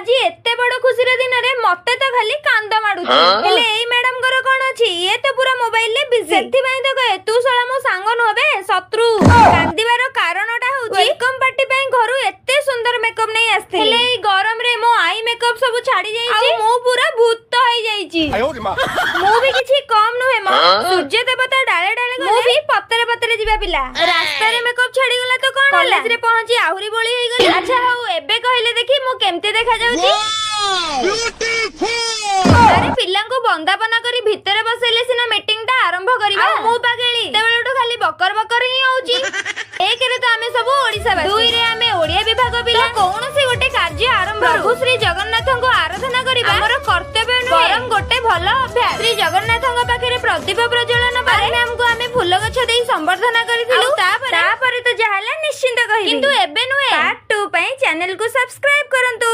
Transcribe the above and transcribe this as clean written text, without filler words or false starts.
ଆଜି ଏତେ ବଡ ଖୁସିର ଦିନରେ ମତେ ତ ଖାଲି କାନ୍ଦ ମାଡୁଛି। ହେଲେ ଏଇ ମ୍ୟାଡାମଙ୍କର କଣ ଅଛି? ଇଏ ତ ପୁରା ମୋବାଇଲରେ ବିଜି। ସେଥିପାଇଁ ତ କହେ, ତୁ ଶଳା ମୋ ସାଙ୍ଗ ନୁହଁ ବେ, ଶତ୍ରୁ। କାନ୍ଦିବାର କାରଣଟା ହଉଛି, welcome party ପାଇଁ ଘରୁ ଏତେ ସୁନ୍ଦର ମେକଅପ୍ ନେଇ ଆସିଥିଲି, ହେଲେ ଏଇ ଗରମରେ ମୋ I makeup ସବୁ ଛାଡି ଯାଇଛି ଆଉ ମୁଁ ପୁରା ଭୂତ ହେଇଯାଇଛି। ମୁଁ ବି କିଛି କମ ନୁହେଁ ମ। ସୂର୍ଯ୍ୟ ଦେବତା ଡାଳେ ଡାଳେ ଗଲେ, ମୁଁ ବି ପତରେ ପତରେ ଯିବା ପିଲା। ରାସ୍ତାରେ ମେକଅପ୍ ଛାଡିଗଲା ତ କଣ ହେଲା, କଲେଜରେ ପହଞ୍ଚି ଆହୁରି ବୋଳି ହେଇଗଲି। ଆଚ୍ଛା ହଉ, ଏବେ କହିଲେ ଦେଖି ମୁଁ କେମିତି ଦେଖାଯାଉଛି? ଆରେ, ପିଲାଙ୍କୁ ବନ୍ଦାପନା କରି ଭିତରେ ବସେଇଲେ ସିନା ମିଟିଂ ଟା ଆରମ୍ଭ କରିବା। ଆଉ ମୁଁ ପାଗେଳି ସେତେବେଳଠୁ ଖାଲି ବକର ବକର ହିଁ ହଉଛି। ଏକରେ ତ ଆମେ ସବୁ ଓଡିଶାବାସୀ, ଦୁଇରେ ଆମେ ଓଡିଆ ବିଭାଗ ପିଲା। କୌଣସି ଗୋଟେ କାର୍ଯ୍ୟ ଆରମ୍ଭ ପ୍ରଭୁ ଶ୍ରୀ ଜଗନ୍ନାଥଙ୍କୁ ଆରାଧନା କରିବା ଆମର କର୍ତ୍ତବ୍ୟ ନୁହେଁ, ବରଂ ଗୋଟେ ଭଲ ଅଭ୍ୟାସ। ଶ୍ରୀ ଜଗନ୍ନାଥଙ୍କ ପାଖରେ ପ୍ରଦୀପ ପ୍ରଜ୍ୱଳନ ପରେ ମ୍ୟାମକୁ ଆମେ ଫୁଲ ଗଛ ଦେଇ ସମ୍ବର୍ଦ୍ଧନା କରିଥିଲୁ। ତାପରେ ତ ଯାହା ହେଲା ନିଶ୍ଚିନ୍ତ କହିବି, କିନ୍ତୁ ଏବେ ନୁହେଁ। ପାର୍ଟ 2 ପାଇଁ ଚ୍ୟାନେଲକୁ ସବସ୍କ୍ରାଇବ କରନ୍ତୁ।